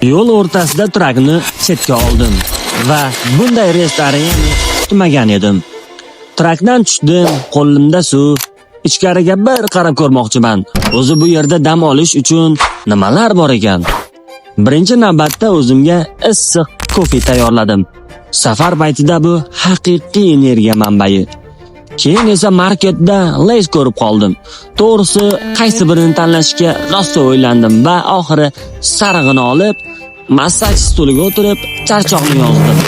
Yo'l o'rtasida trakni chetga oldim va bunday rest areani kutmagan edim. Trakdan tushdim, qo'limda suv. Ichkariga bir qarab ko'rmoqchiman. O'zi bu yerda dam olish uchun nimalar bor ekan? Birinchi navbatda o'zimga issiq kofe tayyorladim. Safar paytida bu haqiqiy energiya manbai. Keyin esa marketda Lays ko'rib qoldim. To'g'risi, qaysi birini tanlashga rosa o'ylandim va oxiri sarig'ini olib, massaj stuliga o'tirib, charchoqni yozdim.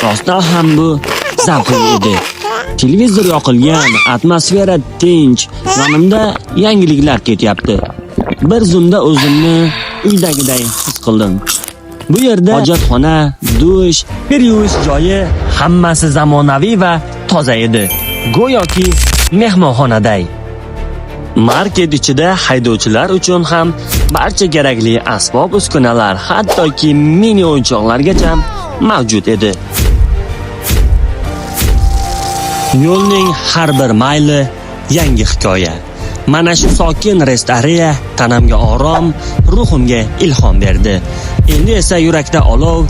Rostdan ham bu zavqli edi. Televizor yoqilgan, atmosfera tinch, yonimda yangiliklar ketyapti. Bir zumda o'zimni uydagiday his qildim. Bu yerda hojatxona, dush, kir yuvish joyi hammasi zamonaviy va toza edi. Go'yoki mehmonxonaday. Market ichida haydovchilar uchun ham barcha kerakli asbob-uskunalar, hattoki mini o'yinchoqlargacha mavjud edi. Yo'lning har bir mayli yangi hikoya. Mana shu sokin rest area tanamga orom, ruhimga ilhom berdi. Endi esa yurakda olov,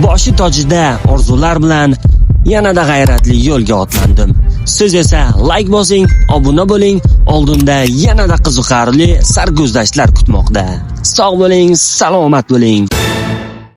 boshi tojida orzular bilan yanada g'ayratli yo'lga otlandim. Siz esa like bosing, obuna bo'ling, oldinda yanada qiziqarli sarguzashtlar kutmoqda. Sog' bo'ling, salomat bo'ling.